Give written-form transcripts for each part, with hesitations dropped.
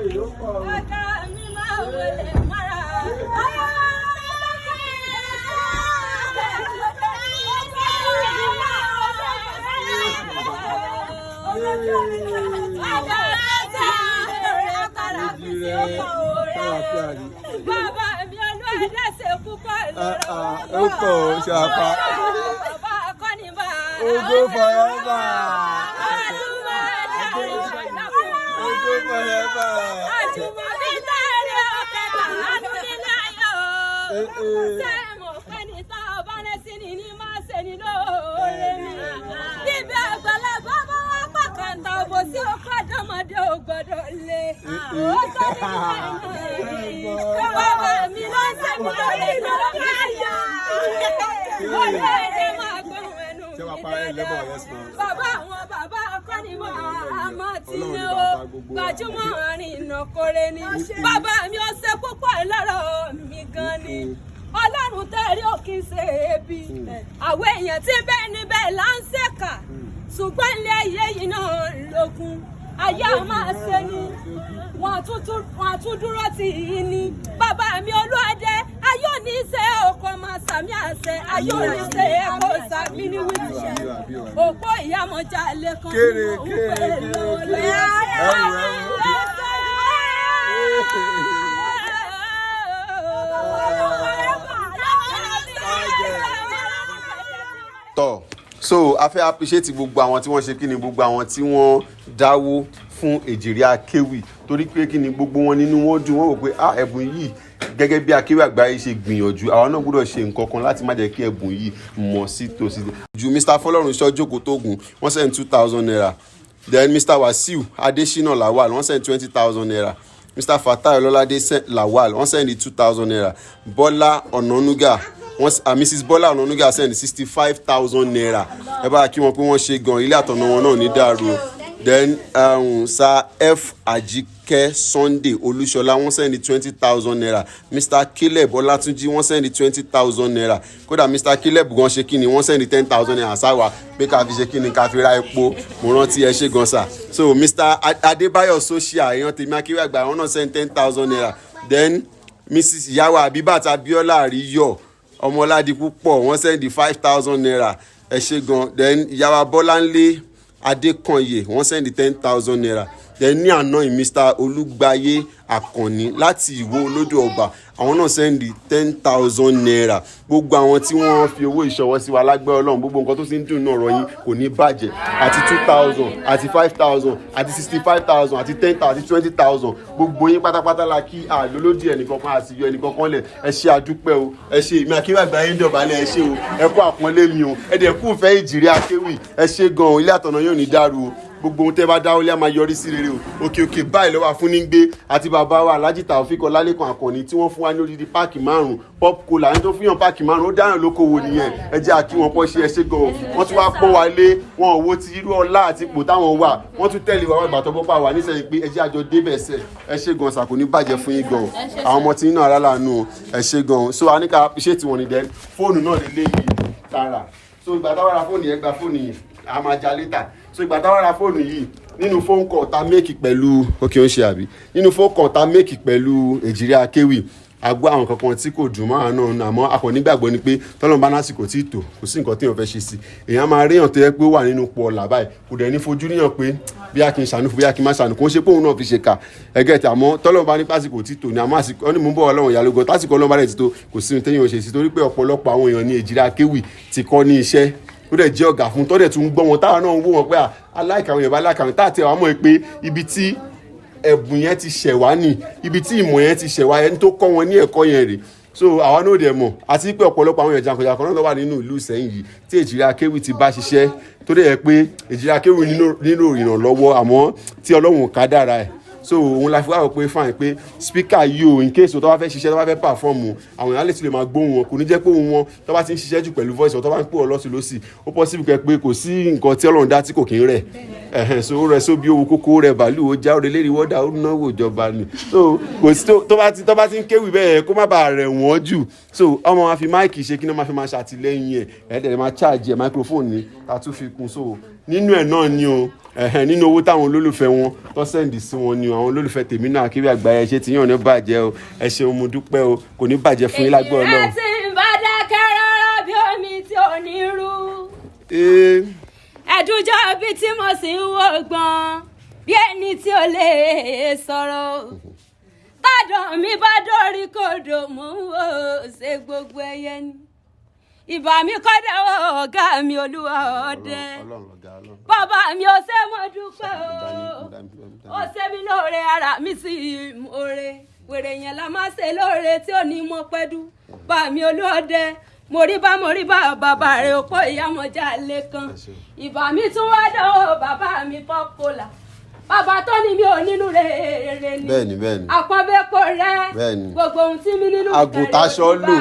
Ọ̀gá mi máa wọlé mọ́ra. Bàbá mi olúwadé ṣe púpọ̀ lọ́rọ̀. Ó pọ̀ ó ṣe apá. Bàbá akọ́ni bá. Ogo forever. Ogo forever. Àjùmọ̀bí tẹ̀lé ọ̀kẹ́ta lánàá nílé ayọ̀. Ṣé mo fẹ́ ní tá a bá rẹ́ sí ni ní máa ṣe ni lóore mi? Bíbí àgbàlagbà bá wá pàkàntà òbò sí ọkọ̀ àdọ́mọdé ò gbọ́dọ̀ lé. Ó tọ́ ní ìlànà yìí. Bàbá mi ló ń ṣe mí lóore lọ́wọ́ ayọ̀. Olóore máa gbóhùn ẹnu Ṣé wàá mi pa ẹ lẹ́bọ̀? dáadáa. Yes, ma'am. Bàbá àwọn bàbá akọ́nimọ̀ àmọ́ tí Ọlọ́run ní ni o bàbá gbogbo wa. Gbajúmọ̀ àárín ìnàkórè ni. Bàbá mi ó ṣe púpọ̀ lọ́rọ̀ mi gan ni. Ọlọ́run tẹ̀rí ò kí ń ṣe ebi. Àwọn èèyàn tí bẹ́ẹ̀ níbẹ̀ là ń ṣèkà. Ṣùgbọ́n ilé ayé yìí náà lógún. Ayé a máa ṣe ni. Wọ́n tún dúró tì í ni. Bàbá mi Olúwadé, ayé ò ní ṣe ọkọ̀ máa sàmì àṣẹ. Ayé ò ní ṣe ẹ̀kọ́ sàmì ní wíìtì. Òpó ìyàmọ̀jà lẹ́kan Kéré, ni mò ń kéré, pè kéré, lọ́wọ́. Kéré. Ẹrù, ẹrù. Tọ, so a fẹ́ appreciate gbogbo àwọn tí wọ́n ṣe kí ni, gbogbo àwọn tí wọ́n dáwó fún Èjìrè Akéwì, torí pé kí ni, gbogbo wọn nínú wọn dùn. Wọ́n wò pé, ah, ẹ̀bùn yìí, gẹ́gẹ́ bí akéwì àgbáyé ṣe gbìyànjú, àwa náà gbọ́dọ̀ ṣe nǹkan kan láti má jẹ́ kí ẹ̀bùn yìí mọ̀ sí tòsí. Ju Mr Fọlọ́runṣọ́ jókòó tóògùn, wọ́n send ₦2,000. Then Mr Wasiu Adesina Lawal, wọ́n send ₦20,000. Mr Fatai Ọlọ́ládé Lawal, wọ́n send ₦2,000. Bọ́lá Ọ̀nànúgà, wọ́n, Mrs Bọ́lá Ọ̀nànúgà send ₦65,000. Ẹ bá kí wọn pé wọ́n ṣe gan, ilé àtọ̀nà wọn náà ní dàrú. Then Sir F Ajike Sunday Olúṣọlá, wọ́n send ₦20,000. Mr Caleb Ọlátúnjí, wọ́n send ₦20,000. Kódà Mr Caleb gan ṣe kíni, wọ́n send ₦10,000 sáwà pé ká fi ṣe kíni, ká fi ra epo. Mo rántí, ẹ ṣe gan sir. So Mr Adébáyọ̀ Social, èèyàn tèmi akéwì àgbà, àwọn náà send ₦10,000. Then Mrs Ìyàwó Abibat Abiola Àríyọ̀ Ọmọládipúpọ̀, wọ́n send ₦5,000. Ẹ ṣe gan. Then Ìyàwó Bọ́láńlé Adékànyè, wọ́n send ₦10,000. Then ní àná yìí, Mr Olúgbáyé Àkànní láti Ìwó Olódò Ọba, àwọn náà send ₦10,000. Gbogbo àwọn tí wọ́n fi owó ìṣọwọ́ sí wa, lágbẹ́ Ọlọ́run, gbogbo nǹkan tó ti ń dùn náà ọ̀rọ̀ yín kò ní bàjẹ́. Àti 2,000, àti 5,000, àti 65,000, àti 10,000, àti 20,000, gbogbo yín pátápátá la kí. Àlólódì ẹnìkankan àti yọ ẹnìkankan lẹ̀. Ẹ ṣe, àdúpẹ́ o, ẹ ṣe. Èmi akéwì àgbáyé ń dọ̀bálẹ̀. Ẹ ṣe o, ẹ kú àpọ́nlé mi o, ẹ dẹ̀ kú fẹ́ Ìjìrì Akéwì. Ẹ ṣe gan-an. Ilé àtọ̀nà yóò ní dàrú o. Gbogbo ohun tẹ́ bá dáwọ́ lé á máa yọrí sí rere o. Òkè òkè báyìí lọ́wọ́ àfúnnígbé àti bàbá wa Alhaji Taofik Ọlálẹ́kan Àkànní tí wọ́n fún wa ní odidi pack márùn pop cola. Ẹni tó fún yàn pack márùn, ó dáhùn lókòwò nìyẹn. Ẹ jẹ́ àkí wọn pọ́ ṣe. Ẹ ṣe gan o. Wọ́n tún wá pọ́n wa lé wọn ò wo ti irú ọlá àti ipò táwọn wà. Wọ́n tún tẹ̀lé wa wá ìgbà tó bọ́ pa wà nísẹ̀yìn pé ẹ jẹ́ àjọ débẹ̀ sẹ̀. Ẹ ṣe gan sà, kò ní bàjẹ́ fún yín gan o. Àwọn ọmọ tí ń náà ara láàánú o. Ẹ ṣe gan o. So a ní ká appreciate wọn ní. Then fóònù náà lè léyìí tààrà. So ìgbà táwọn ra fóònù yẹn, gba fóònù yìí, a máa já later. So ìgbà táwọn ra fóònù yìí, nínú phone call ta make pẹ̀lú, ok, ó ń ṣe àbí, nínú phone call ta make pẹ̀lú Èjìrè Akéwì, a gbọ́ àwọn kankan tí kò dùn mọ́ àánú náà. Àmọ́ a kò nígbàgbọ́ ni pé tọ́lọ́run bá lásìkò tí tò, kò sí nǹkan tí èèyàn fẹ́ ṣe sí. Èèyàn máa ríyàn tó yẹ pé ó wà nínú ipò ọ̀la báyìí, kò dẹ̀ ní fojú ríyàn pé bí a kì í ṣàánú fún, bí a kì í má ṣàánú. Kò ń ṣe pé òun náà fi ṣe kà ẹgẹ́ tí. Àmọ́ tọ́lọ́run bá ní pásìkò tí tò ní, àmọ́ àsìkò ó ní mò ń bọ̀, Ọlọ́run ìyá lógo. Tásìkò Ọlọ́run bá dẹ̀ ti tó, kò sí ohun téèyàn ò ṣe sí, torí pé ọ̀pọ̀lọpọ̀ àwọn èèyàn ní Èjìrè Akéwì ti kọ́ ní iṣẹ́, ó dẹ̀ jẹ́ ọ̀gá fún, tọ́dẹ̀ tún gbọ́ wọn, táwọn náà ń wò wọ́n pé aláìka àwọn èèyàn bá aláìka àwọn táà tí àwọn mọ̀ pé ibi tí ẹ̀bùn yẹn ti ṣẹ̀ wá ní, ibi tí ìmọ̀ yẹn ti ṣẹ̀ wá, ẹni tó kọ́ wọn ní ẹ̀kọ́ yẹn rè. So àwa náà dẹ̀ mọ̀, àti pé ọ̀pọ̀lọpọ̀ àwọn èèyàn jàǹkànjàǹkàn náà wà nínú ìlú Ìsẹ́yìn yìí tí Èjìrè Akéwì ti bá ṣiṣẹ́, tó dẹ̀ yẹ pé Èjìrè Akéwì nílò ìrànlọ́wọ́, àmọ́ tí Ọlọ́run ká dára ẹ̀. So òun la fi wá rò pé fine, pé speaker yìí o, in case o tó bá fẹ́ ṣiṣẹ́, tó bá fẹ́ perform o, àwọn èèyàn lè tún lè máa gbóhùn wọn. Kò ní jẹ́ pé òun wọn tó bá ti ń ṣiṣẹ́ jù pẹ̀lú voice wọn, tó bá ń pè ọ́ lọ́sùn lọ́sì, ó possible kẹ́ pé kò sí nǹkan tí Ọlọ́run dá tí kò kí ń rẹ̀ ẹ̀hẹ̀n. So ó rẹ̀ sóbi owó kókó rẹ̀ bàálù, ó já ó relé wọ́dà, ó náwó ìjọba ni. So kò sí tó bá ti ń kéwì bẹ́ẹ̀, kó má bàa rẹ̀ wọ́n jù. So ọmọ máa fi mic ṣe kí ni, wọ́n máa fi máa ṣàtìlẹ́yìn ẹ̀, ẹ̀ dẹ̀ máa charge ẹ̀, microphone ni ta tún fi kún. So nínú ẹ̀ náà ni o. Ẹ̀hẹ̀n, nínú owó táwọn olólùfẹ́ wọn tó send sí wọn ni àwọn olólùfẹ́ tèmi náà Akéwì Àgbáyé. Ṣé tí yín ò ní bàjẹ́ o. Ẹ ṣeun, mo dúpẹ́ o. Kò ní bàjẹ́ fún yín lágbó Èyí Ọlọ́run. rẹ̀ tí ń bá dákẹ́ rárá bí omi tí ò ní rú. Ẹ̀dùnjọ́ bí tí mo sì ń wò gbọ́n bí ẹni tí ò lè sọ̀rọ̀. Tádàn mi bá dórí kodò, mò ń wò ṣe gbogbo ẹyẹ ni. Ìbà mi kọ́dọ̀ ọ̀gá mi, olúwa ọdẹ. Ọlọ́run lọ̀gá, Ọlọ́run. Bàbá mi ò ṣe, mo dúpẹ́ o. Ó ṣe mí lóore, ara mi sì mọ̀ọ́rẹ́. Wèrè yẹn la máa ṣe lóore tí ò ní mọ pẹ́dú. Bá mi olóòdẹ, mo rí bá, mo rí bá bàbá rẹ̀ òpó ìyàmọ̀já lẹ́kan. Ìbà mi tún wá dánwò bàbá mi pọ́pọ́là, bàbá tó ní mi ò nínú rere ni. Bẹ́ẹ̀ni, bẹ́ẹ̀ni. Àpọ́nbẹ́pọ̀ rẹ. Bẹ́ẹ̀ni. Gbogbo ohun tí mi nínú. Àgùntàṣọ lò.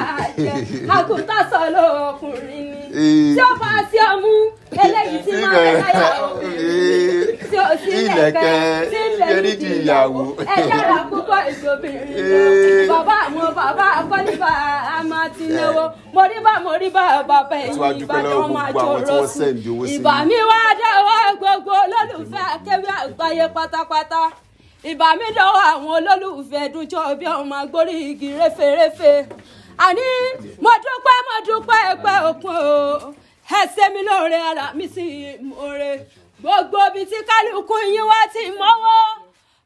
Àgùntàṣọ lò, ọkùnrin ni. Tí ó bá sí ọmú eléyìí tí máa ń láyà obìnrin tí ó sí ilẹ̀kẹ̀ tí ń lẹ̀ nídìí ìyàwó, ẹ yára púpọ̀ ìjọbìnrin lọ. Bàbá àwọn bàbá akọ́níbà a máa ti náwó. Mo rí bá, mo rí bá bàbá Tí wàá ẹ̀yìn dúpẹ́ Ìbàdàn lọ́wọ́ máa gbogbo àwọn tí jòrò wọ́n sùn. send owó sí Ìbà yín. mi wá dáwọ́ gbogbo olólùfẹ́ Akéwì Àgbáyé pátápátá. Ìbà mi dọ́wọ́ àwọn olólùfẹ́ dújọ́ bí ọmọ agbórí igi réferéfe. Àní mo dúpẹ́, mo dúpẹ́ ẹgbẹ́ òkun o. Ẹ ṣe mi lóore, ara mi sì mọ̀ọ́re. Gbogbo ibi tí kálukú yín wá ti mọ́wọ́,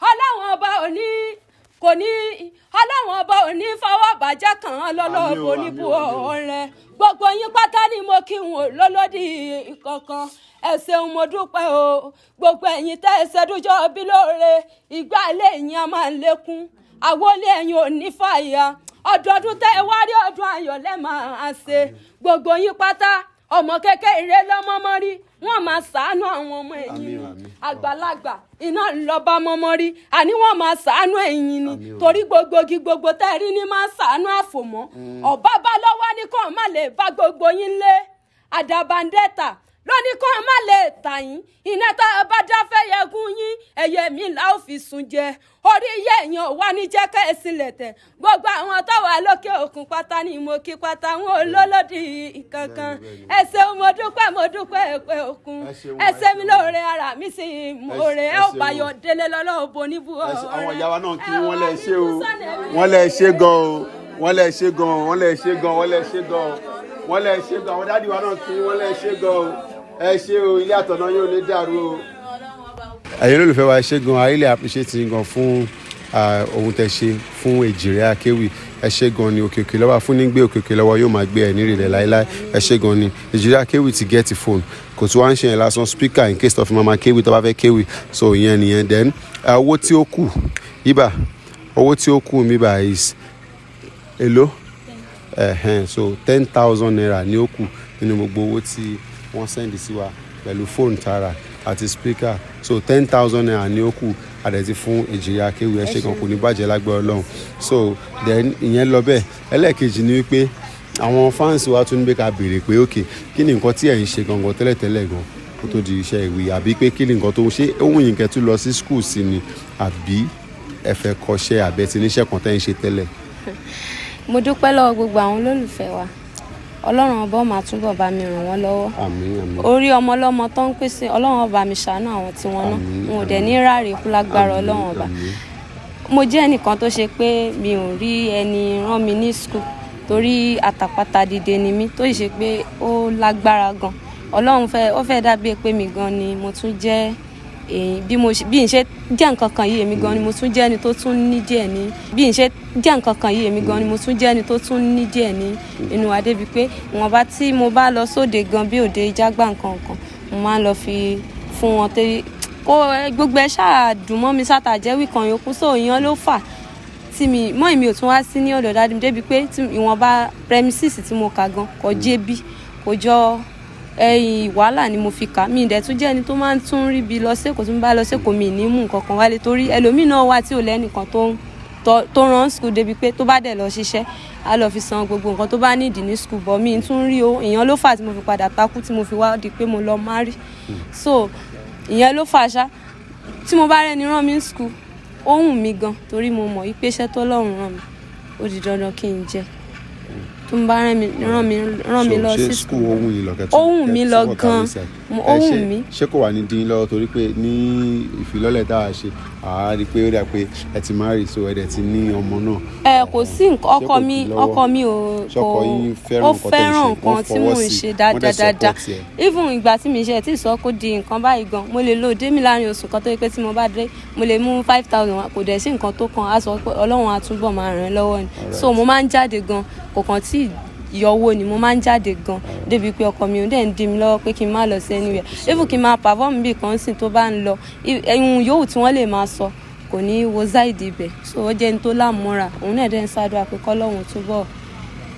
Ọlọ́wọ́n ọba òní kò ní, Ọlọ́wọ́n ọba òní fọwọ́ bàjẹ́ kàn án lọ́lọ́. Àmín o, Oníbu àmín o, àmín o. ọ̀rẹ́ gbogbo yín pátá ni mo kí wọn lọ́lọ́dì kankan. Ẹ ṣeun, mo dúpẹ́ o. Gbogbo ẹ̀yin tẹ́ ẹ ṣẹ́dújọ́ bí lóore, ìgbà ilé yín a máa ń lékún, àwọlé ẹ̀yin ò ní fàyà. Ọdọọdún tẹ́ ẹ wá rí ọdún ayọ̀ lẹ́ máa ṣe. Gbogbo yín pátá, ọmọ kékeré lọ́mọmọ rí, wọ́n máa ṣàánú àwọn ọmọ ẹ̀yìn Àmín, ni. Àmín. Àgbàlagbà iná ńlọba mọ́mọ́ rí, àní wọ́n máa ṣàánú ẹ̀yìn ni. Àmín o. Torí gbogbo igi gbogbo tẹ́ ẹ rí ní máa ṣàánú àfòmọ́. Ọ̀bá bá lọ́wọ́ ní kàn má lè bá gbogbo yín lé. Àdàbàǹdẹ̀tà lóní kàn má lè tà yín. Iná tá a bá dáfẹ́ yẹgún yín, ẹ̀yẹ mi là ó fi sùn jẹ. Orí iye èèyàn wà ní jẹ́ kẹ́ ẹ sílẹ̀ tẹ̀. Gbogbo àwọn táwa lókè òkun pátá ni mo kí pátá, wọn ò lólódì kankan. Bẹ́ẹ̀ni, bẹ́ẹ̀ni. Ẹ ṣeun, mo dúpẹ́, mo dúpẹ́ ẹ̀pẹ́ òkun. Ẹ ṣeun, ẹ ẹ ṣe mi ṣeun. lóore, ara mi sì mọ̀ọ́rẹ́. Ẹ Ẹ ò ṣeun. bá yọ délé lọ́lọ́ boníbu. Ẹ ṣe- àwọn ìyá wa náà kí wọ́n lẹ ṣe o. Wọ́n lẹ ṣe gan o, wọ́n lẹ ṣe gan o, wọ́n lẹ ṣe gan, wọ́n lẹ ṣe gan o, wọ́n lẹ ṣe gan. Àwọn daddy wa náà kí wọ́n lẹ ṣe gan o. Ẹ ṣe o, ilé àtọ̀nà yóò ní dàrú o. Ẹ̀yin olólùfẹ́ wa, ẹ ṣé gan. I really appreciate yín gan fún ohun tẹ́ ṣe fún Èjìrẹ́ Akéwì. Ẹ ṣé gan ni. Òkè òkè lọ́wọ́ fún ní gbé, òkè òkè lọ́wọ́ yóò máa gbé ẹ̀ nírìlẹ̀ láéláé. Ẹ ṣé gan ni. Èjìrẹ́ Akéwì ti get phone, kò tún wá ń ṣe yẹn lásán, speaker in case of mama kéwì tó bá fẹ́ kéwì. So ìyẹn nìyẹn. Then owó tí ó kù ibà, owó tí ó kù mi bá is èló? Ẹ̀hẹ́n, so ₦10,000 ní ó kù nínú gbogbo owó tí wọ́n send sí wa pẹ̀lú fóònù tààrà àti speaker. So ₦10,000 ní ó kù àdẹ̀tí fún Èjìrẹ́ Akéwì. Ẹ ṣé gan, kò ní bàjẹ́ lágbára Ọlọ́run. So then ìyẹn lọ bẹ́ẹ̀. Ẹlẹ́ẹ̀kejì ni wípé àwọn fans wa tún ní pé ká béèrè pé, ok, kí ni nǹkan tí ẹ̀ ń ṣe gangan tẹ́lẹ̀tẹ́lẹ̀ gan kó tó di iṣẹ́ ìwé, àbí pé kí ni nǹkan tó ń ṣe ohun yìí kẹ́ tún lọ sí school sí ni, àbí ẹ fẹ́ kọ́ṣẹ́, àbẹ́ ti níṣẹ́ kan tẹ́ ń ṣe tẹ́lẹ̀? Mo dúpẹ́ lọ́wọ́ gbogbo àwọn olólùfẹ́ wa. Ọlọ́run ọba ó máa túbọ̀ bá mi ràn wọ́n lọ́wọ́. Àmín, àmín. Orí ọmọ ọlọ́mọ tó ń pèsè, Ọlọ́run ọba mi ṣàánú àwọn tí wọ́n ná. Àmín, Wọn ò dẹ̀ ní ráre kú lágbára. Àmín, Ọlọ́run ọba. Àmín. Mo jẹ́ ẹnìkan tó ṣe pé mi ò rí ẹni rán mi ní school torí àtàpàtà dìde ni mí, tó sì ṣe pé ó lágbára gan. Ọlọ́run fẹ́, ó fẹ́ dàbí pé mi gan ni mo tún jẹ́ èyí bí mo ṣe bí n ṣe jẹ́ nǹkan kan yìí, èmi gan ni mo tún jẹ́ ẹni tó tún ní díẹ̀ ní bí n ṣe jẹ́ nǹkan kan yìí, èmi gan ni mo tún jẹ́ ẹni tó tún ní díẹ̀ ní inú wa, débi pé ìwọ̀nba tí mo bá lọ sóde gan, bí òde jágbá nǹkan kan, mo máa ń lọ fi fún wọn torí kó gbogbo ẹ ṣáà dùn mọ́ mi sátàjẹ́ wíkan yòókù. So ìyẹn ló fà tí mi mọ́ èmi ò tún wá sí ní ọ̀dọ̀ daddy mi, débi pé tí ìwọ̀nba premises tí mo kà gan kò jébí, kò jọ ẹyìn wàhálà ni mo fi kà. Mí ìdẹ̀ tún jẹ́ ẹni tó máa ń tún rí bi lọ sẹ́kọ̀ọ́. Tí mo bá lọ sẹ́kọ̀ọ́, mi ní mú nǹkan kan wálé torí ẹlòmíì náà wà tí ò lẹ́nìkan tó ń tó rán school, débi pé tó bá dẹ̀ lọ ṣiṣẹ́, á lọ fi san gbogbo nǹkan tó bá nídìí ní school bọ̀. Mi tún rí o. Ìyẹn ló fà tí mo fi padà takú, tí mo fi wá di pé mo lọ marry. So ìyẹn ló fà ṣá. Tí mo bá rẹ́ni rán mi ní school, ó wù mí gan torí mo mọ̀ wípé iṣẹ́ tọ́lọ́run rán mi, ó di dandan kí n jẹ́. Tó ń bá rán mi So, lọ ṣé sí school ó wù yín lọ kẹ́tù Ó wù mí lọ kẹ́tù gan. kàwé sí? Ó Ẹ wù mí. Ṣé kò wà ní dín lọ́wọ́ torí pé ní ìfilọ́lẹ̀ tá a ṣe, àá rí i pé ó dà pé ẹ ti marry, so ẹ dẹ̀ ti ní ọmọ náà. Ẹ kò sí nǹkan. Ṣé Ọkọ kò mi dí lọ́wọ́? ọkọ mi ò Ṣọkọ kò yín fẹ́ràn ó nǹkan tẹ́ ń fẹ́ràn ṣe? nǹkan Wọ́n tí mò fọwọ́ ń sí, ṣe wọ́n dẹ̀ dáadáa dáadáa. support ẹ. Even ìgbà tí mi ṣe tí sọ kó di nǹkan báyìí gan, mo lè lo dé mi láàrin oṣù kan, tó yẹ pé tí mo bá dé, mo lè mú 5,000 wá. Kò dẹ̀ sí nǹkan tó kan, á sọ pé Ọlọ́run á túbọ̀ máa ràn ẹ́ lọ́wọ́ ni. So mo máa ń jáde gan, kò kàn tí yọwọ́ ni, mo máa ń jáde gan débi pé ọkọ mi ò dẹ̀ ń dí mi lọ́wọ́ pé kí n má lọ sí anywhere, even kí n máa perform bí kan sìn tó bá ń lọ, ẹ̀hún yòówù tí wọ́n lè máa sọ, kò ní í wo side ibẹ̀. So ó jẹ́ ní tó lámúra, òun náà dẹ̀ ń ṣàdúrà pé kọ́lọ́hún túbọ̀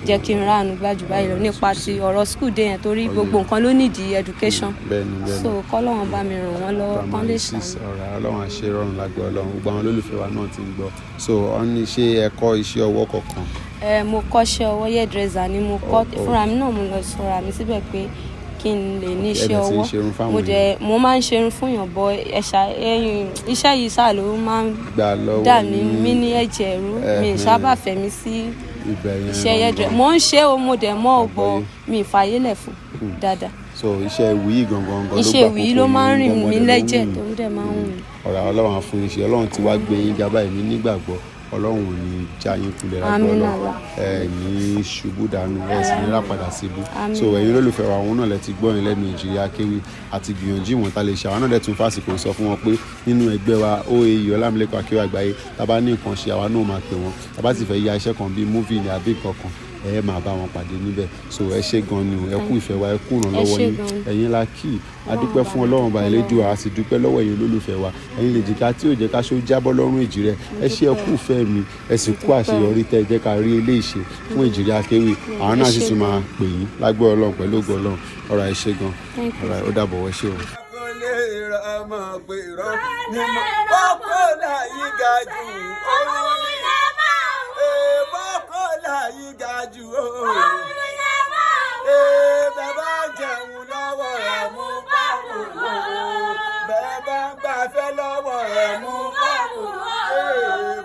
jẹ́ kí n ráàánú gbájú báyìí lọ nípa ti ọ̀rọ̀ school dé yẹn, torí gbogbo nǹkan ló nídìí education. Bẹ́ẹ̀ni, bẹ́ẹ̀ni. So kọ́lọ́hún bá mi ràn wọ́n lọ́wọ́ kán lè Primary six. ṣàánú. Ọ̀rọ̀ Ọlọ́run àṣẹ rọrùn lágbó Ọlọ́run. Gbogbo àwọn olólùfẹ́ wa náà ti ń gbọ́. So wọ́n ní, ṣé ẹ kọ́ iṣẹ́ ọwọ́ kankan? Ẹ mo kọ́ṣẹ́ ọwọ́, hairdresser ni mo kọ́. Oh. Fúnra mi náà mo lọ sọra mi síbẹ̀ pé kí n lè ní Ẹ iṣẹ́ dẹ̀ ti ń ọwọ́. ṣerun fáwọn Mo dẹ̀ mo máa ń ṣerun fún yàn bọ ẹ̀ṣà ẹ̀yìn iṣẹ́ yìí ṣáà ló máa ń Gbà lọ́wọ́ dà mí yín. mí ní ẹ̀jẹ̀ rú mi. Sábà fẹ́ mi sí Ibẹ̀ yẹn iṣẹ́ gangan. hairdresser mo ń ṣe o, mo dẹ̀ mọ́ ò bọ̀. Àgbọ́yé. Mi ì fàyè lẹ̀ fún dáadáa. So iṣẹ́ ìwú yìí gangan gangan ló Iṣẹ́ gbà ìwú yìí ló kókó máa ń yín, rìn gangan mí dẹ̀ ló lẹ́jẹ̀ wù yín. tó ń dẹ̀ máa ń wù mí. Ọ̀rọ̀ Ọlọ́run á fún yín ṣe. Ọlọ́run ti wá gbé yín ga báyìí, mi nígbàgbọ́ Ọlọ́run ò ní já yín kulẹ̀ lágbó Àmín. Ọlọ́run. Allah. Ẹ ní ṣubú dànù, ẹ sì ní rápadà síbú. Àmín. So ẹ̀yin olólùfẹ́ wa, òun náà lẹ ti gbọ́ yín lẹ́nu Èjìrè Akéwì àti gbìyànjú ìwọ̀n ta lè ṣe. Àwọn náà dẹ̀ tún fásìkò sọ fún wọn pé nínú ẹgbẹ́ wa OAU, Ọlámilékan Akéwì Àgbáyé, tá bá ní nǹkan ṣe, àwa náà máa pè wọ́n. Tá bá sì fẹ́ ya iṣẹ́ kan bíi movie ní àbí nǹkan kan, ẹ máa bá wọn pàdé níbẹ̀. So ẹ ṣé gan ni o, ẹ kú ìfẹ́ wa, ẹ kú ìrànlọ́wọ́ Ẹ ṣé yín. gan ni. Ẹ̀yin la kí a dúpẹ́ fún Ọlọ́run ọba Elédùà, a sì dúpẹ́ lọ́wọ́ ẹ̀yin olólùfẹ́ wa, ẹ̀yin lè jìkà tí ò jẹ́ ká ṣó jábọ́ lọ́rùn Èjìrẹ́. Ẹ ṣé, ẹ kú ìfẹ́ mi, ẹ sì kú àṣeyọrí tẹ́ ẹ jẹ́ ká rí eléyìí ṣe fún Èjìrẹ́ Akéwì. Àwọn náà sì tún máa pè yín lágbó Ọlọ́run pẹ̀lú ògo Ọlọ́run. Ọ̀rọ̀ ẹ ṣé gan. Thank you. Ọ̀rọ̀ ó dàbọ̀, wẹ́ ṣé o. Kò lè rọ ọmọ pé rọ ní mọ bọ́kọ́ láyé ga jù òun ni bọ́kọ́ láyé ga jù òun bẹ́ẹ̀ bá jẹun lọ́wọ́ ẹ̀ mú báwo, bẹ́ẹ̀ bá ń gbafẹ́ lọ́wọ́ ẹ̀ mú báwo,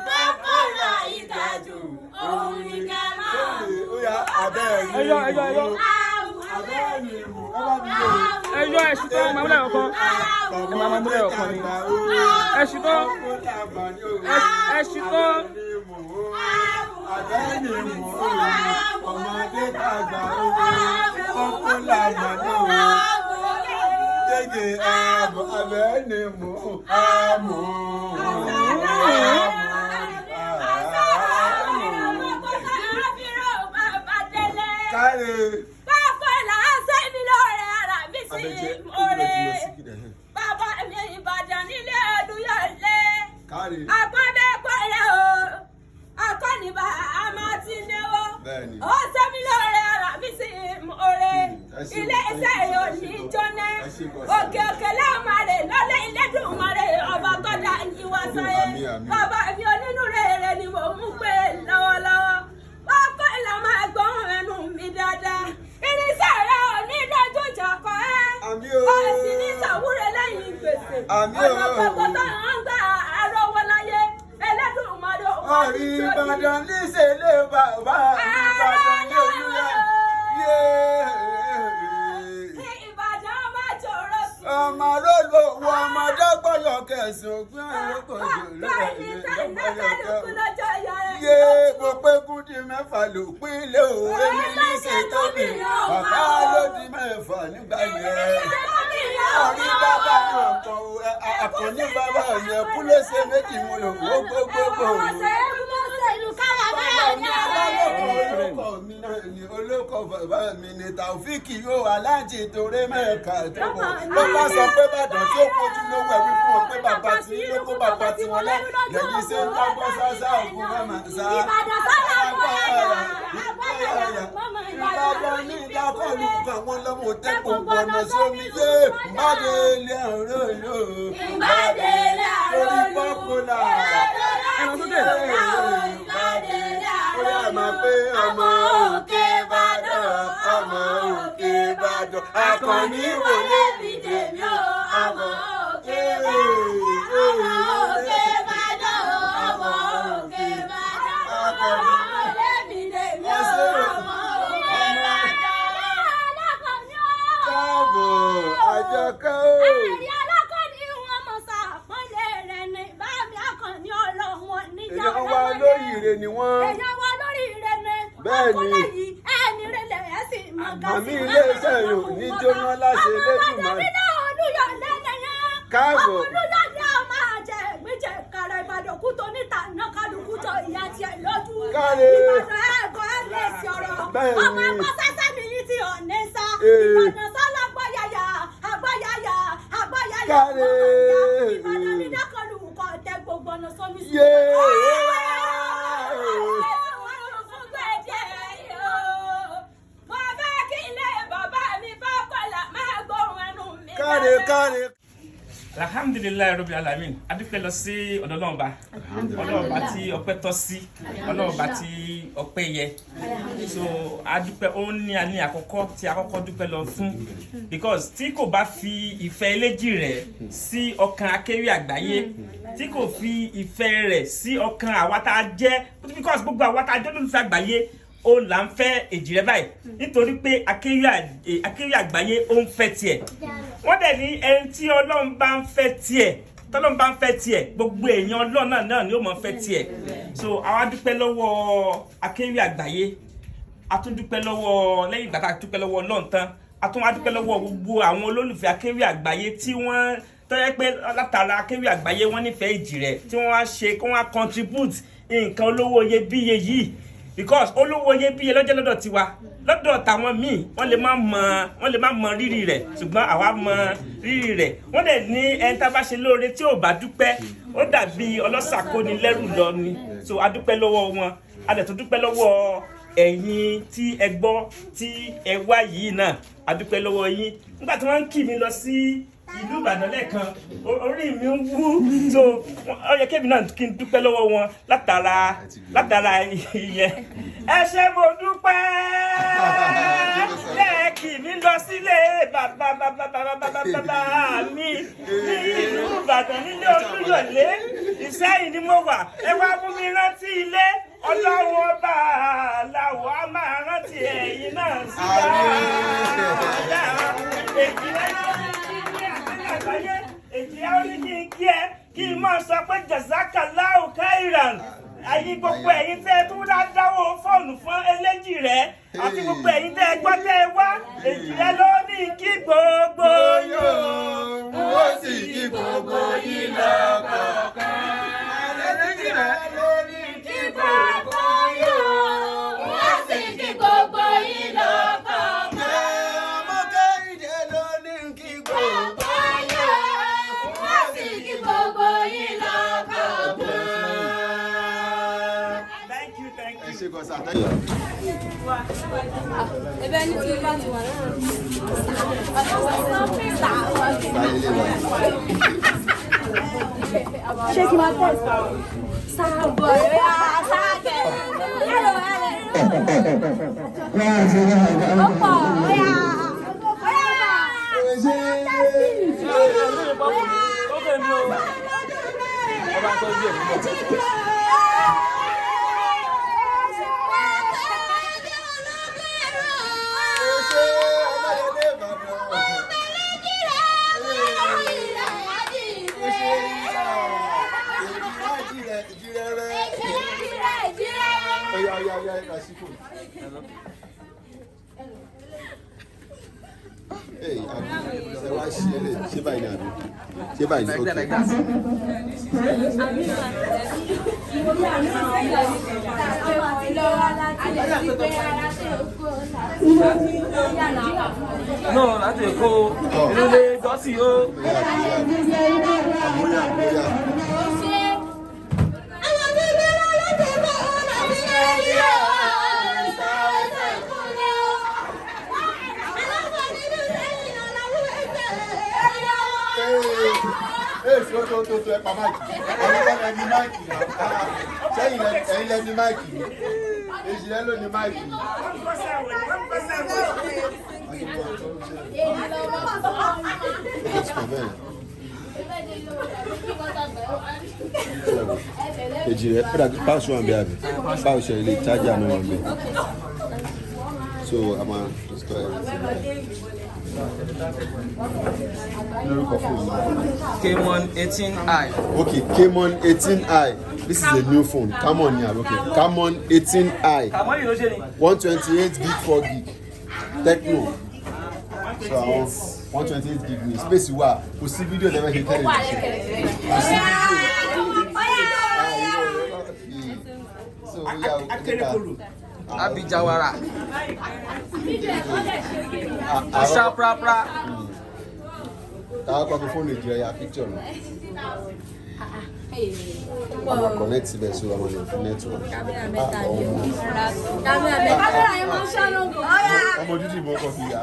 bọ́kọ́ láyé ga jù òun ni. Ó yá, abẹ́ mi Ẹyọ, ẹyọ, ẹyọ. abẹ́ mi mú ẹ bá mi lò. Ẹyọ ẹṣin tó máa múlẹ̀ ọkàn. Ẹ máa máa múlẹ̀ ọkàn ni. Ẹṣin tó ẹṣin tó. Ọmọdé tàgbà ọkọ làmà náà jẹjẹ ààbò abẹ́ni mú àmú. Káre. Bàbá là ń ṣe mí lóore, ara mi sí Abẹ́jẹ́ oore. síkìdẹ̀. Bàbá mi Ìbàdàn nílé Olúyọ̀lé. Káre. Àpọ́nbẹ́pọ̀rẹ́ o, akọ́nìbà àmọ́ ti náwó. Bẹ́ẹ̀ni. Ó ṣe mí lóore, ara mi sí oore. Ẹ ṣé. Ilé iṣẹ́ yóò ní jóná. Ẹ ṣé gan. Òkè òkè láwọn máa rè lọ́lé Elédùmarè ọba tó dá ìwà sáyé. Àmín, àmín. Bàbá mi onínú rere ni mò ń pè lọ́wọ́lọ́wọ́. Ọkọ ìlà máa gbọ́n ẹnu mi dáadáa. Irinṣẹ́ rẹ̀ ò ní lójú ìjà kọ́ ẹ́. Àmín o. Ó sì ní sàwúrẹ́ lẹ́yìn gbèsè. Àmín o. Ọ̀nà gbogbo tó ń gbà arówó láyé. Elédùmarè ò wá Ọ̀rí ní sódì. Ìbàdàn níṣẹ́ lé bàbá Ìbàdàn ní Olúwa yé. Ìbàdàn máa jòrò sùn. Ọmọ lólo wo ọmọdé gbọ́dọ̀ kẹsàn-án gbọ́n lókòjò Kálukú lọ́jọ́ ìyá rẹ̀. yé. Mo pé kúndì mẹ́fà ló pín lé o, èmi níṣẹ́ tóbi bàbá ló di mẹ́fà nígbà yẹn. Ọ̀rí bàbá mi ọ̀kan o, àkànní bàbá mi ẹ̀kú ló ṣe méjì mo lò ó gbogbogbò. Olóko mi náà ni olóko bàbá mi ni Taofiki yóò aláǹjì torí mẹ́ka tó kọ̀ ló bá sọ pé Bàdàn tí ó kojú lówó ẹ̀wí fún wọn pé bàbá tí ló kó bàbá tí wọn lẹ́ lẹ́yìn ṣe ń dágbọ́ sáṣá ògùn mọ́mà sá. Ìbàdàn ní ìdákọ̀lù kan wọn lọ́mọ tẹ́kọ̀ọ́ gbọ̀nà sómi yé ìbàdàn ilé ọ̀rọ̀ yóò torí pọ́pọ́là. Ẹran sókè. Ó yà máa pé ọmọ òkè Ìbàdàn, ọmọ òkè Ìbàdàn, akọni wọlé mi tèmi o, ọmọ òkè Ìbàdàn, ọmọ òkè Ìbàdàn, ọmọ òkè Ìbàdàn, akọni wọlé mi tèmi o, ọmọ Olóríire ni wọ́n. Èèyàn wa lórí ire ni. Bẹ́ẹ̀ ni. Ọkùnrin yìí ẹni rẹlẹ̀ ẹ̀ sì mọ̀ ga sí. Àmì ilé-iṣẹ́ yìí ò ní jóná láṣẹ Elédùmarè. Ọmọ bàbá náà Olúyọ̀lé nìyẹn. Káàbọ̀. Ọmọ Olúyọ̀lé ọmọ àjẹ ìgbìjẹ kàrà Ìbàdàn kú tó níta náà kálukú jọ ìyá tiẹ̀ lójú. Káre. Ìbàdàn ẹ̀gọ́ ẹ̀ lè sí ọ̀rọ̀. Bẹ́ẹ̀ ni. Ọmọ ẹ̀kọ́ sẹ́sẹ́ nìyí tí ọ̀nẹ́ sá. Ee. Ìbàdàn sálá gbọ́yàyà àgbọ́yàyà àgbọ́yàyà. Káre. Ìbàdàn ní dákọlù kọ̀ tẹ gbogbo ọ̀nà sómi sí. Yéé. Káre káre. Alhamdulillahi rabbil alamin. Adúpẹ́ lọ sí ọ̀dọ̀ Ọlọ́run Ọba, Ọlọ́run Ọba tí ọpẹ́ tọ́ sí, Ọlọ́run Ọba tí ọpẹ́ yẹ. So adúpẹ́, ó ní àní àkọ́kọ́ tí àkọ́kọ́ dúpẹ́ lọ fún, because tí kò bá fi ìfẹ́ eléjì rẹ̀ sí ọkàn akéwì àgbáyé, tí kò fi ìfẹ́ rẹ̀ sí ọkàn àwa tá a jẹ́, because gbogbo àwa tá a jẹ́ olólùfẹ́ àgbáyé ó là ń fẹ́ èjì rẹ báyìí, nítorí pé akéwì àgbáyé ó ń fẹ́ tiẹ̀. Wọ́n dẹ̀ ní ẹni tí Ọlọ́run bá ń fẹ́ tiẹ̀, tọ́lọ́run bá ń fẹ́ tiẹ̀, gbogbo èèyàn Ọlọ́run náà náà ni ó mọ̀ fẹ́ tiẹ̀. So àwa dúpẹ́ lọ́wọ́ akéwì àgbáyé, a tún dúpẹ́ lọ́wọ́, lẹ́yìn ìgbà tá a dúpẹ́ lọ́wọ́ Ọlọ́run tán, a tún wá dúpẹ́ lọ́wọ́ gbogbo àwọn olólùfẹ́ akéwì àgbáyé tí wọ́n tọ́jẹ́ pé látara akéwì àgbáyé wọ́n nífẹ̀ẹ́ èjì rẹ̀, tí wọ́n wá ṣe kí wọ́n á contribute nǹkan olówó iyebíye yìí, because olówó iyebíye lọ́jọ́ lọ́dọ̀ tiwa, lọ́dọ̀ tàwọn míì wọ́n lè má mọ rírì rẹ̀, ṣùgbọ́n àwa mọ rírì rẹ̀. Wọ́n dẹ̀ ní ẹni tá a bá ṣe lóore tí ò bá dúpẹ́, ó dàbí ọlọ́ṣà kóni lẹ́rù lọ ni. So a dúpẹ́ lọ́wọ́ wọn, a dẹ̀ tún dúpẹ́ lọ́wọ́ ẹ̀yin tí ẹ gbọ́ tí ẹ wá yìí náà, a dúpẹ́ lọ́wọ́ yín. Nígbà tí wọ́n ń kì mí lọ sí ìlú Ìbàdàn lẹ́ẹ̀kan, orí mi ń wú. So ó yẹ kébì náà kí n dúpẹ́ lọ́wọ́ wọn látara ìyẹn. Ẹ ṣé, mo dúpẹ́ lẹ́ẹ̀kì mi lọ sílé bàbá bàbá bàbá bàbá bàbá mi ní ìlú Ìbàdàn, nílé Olúyọ̀lé Ìsẹ́yìn ni mo wà. Ẹ wá mú mi rántí ilé. Ọlọ́run Ọba làwọ̀ á máa rántí ẹ̀yin náà sí dáadáa. Èjì rẹ ló ní àgbáyé, èjì rẹ ó ní kí n kí ẹ, kí n máa sọ pé jazakallahu khairan. Ẹ̀yin gbogbo ẹ̀yin tẹ́ ẹ tún dá dáwọ́ fóònù fún eléjì rẹ àti gbogbo ẹ̀yin tẹ́ ẹ gbọ́ tẹ́ ẹ wá, èjì rẹ ló ní kí gbogbo yóò. Ó sì kí gbogbo yín lọ́kọ̀ọ̀kan. Eléjì rẹ̀ ló ní kí Gbogbo yóò, wọ́n sì kí gbogbo yín lọ́kọ̀ọ̀kan. Ọmọ Kẹ́hìndé ló ní kí gbogbo. Gbogbo yóò, wọ́n sì kí gbogbo yín lọ́kọ̀ọ̀kan. Thank you, thank Ẹ you. ṣe kọ sáà, thank you. Ebe ní tí bá ti wà náà. Báyìí lè wà. Ṣé kí n máa tẹ̀ sáàbọ̀ ẹ̀yà sáàkẹ́ ẹ̀rọ ẹ̀rọ ọ̀pọ̀ ọ̀yà ọ̀yà Ó bẹ̀ mí o. Ọba tọ́jú ẹ̀ nígbà. Ó ṣe ọmọdé Ìbàdàn. Ó ṣe ìjìrẹ́ ìjìrẹ́ rẹ̀. Oya oya oya, lásìkò. Ee, àbí ẹ wá ṣe eré, ṣé báyìí ni àbí? Ṣé báyìí ni? Like that, Okay. like that. No, láti Èkó, inú ilé gọ́sì o. Bóyá bóyá bóyá. Ee, ṣé o tó tó tó ẹ pa mic? Ẹ̀yin kọ́ lẹ ní mic náà. Ṣẹ́yìn lẹ, ẹ̀yin lẹ ní mic ni. Èjì rẹ ló ní mic ni. Ó ti kàn bẹ́ẹ̀. Èjì rẹ, ó dàbí pouch wà ń bẹ àbí? Pouch ẹ̀ lè charger náà wà ń bẹ. So, a máa install everything. Lórúkọ fóònù náà. Camon 18i. Okay, Camon 18i. This is a new phone. Camon ni àbókè. Camon 18i Àmọ́ yìí ló ṣe ni. 128 gig, 4 gig Tecno. So àwọn 128 gig ni space wà. Kò sí fídíò tẹ́fẹ́ ṣe tẹ́lẹ̀ ṣe. Kò sí fídíò. So ó yá o, Akérèkọrò. Abijawara. Ọ̀ṣà prapra. Táwọn kọ́ fi fóònù ìjìrẹ́ ya picture nù. A máa connect síbẹ̀, so a máa lè fi network. Ah, ọmọ. Kámẹ́rà yẹn máa ń ṣáná gan. Ọmọ dúdú ìbọn kan fi yà.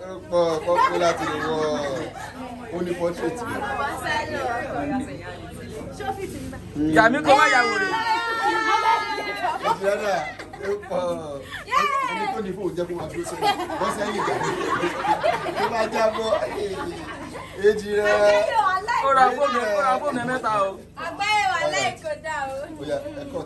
Ó pọ̀ kọ́kọ́ láti lè wọ ó ní portrait mi. Yàmi kó má yàwó rè. Ìjìrẹ́ náà ó pọ̀ ẹni tó ní fóònù jẹ́ kó máa dúró sẹ́yìn. Bọ́ sẹ́yìn ìjà. Tó bá jábọ́ èjì rẹ̀. Ó ra fóònù mẹ́ta o. Àgbáyé wà lẹ́yìn kò dáa o. Ó yá, ẹ kọ́.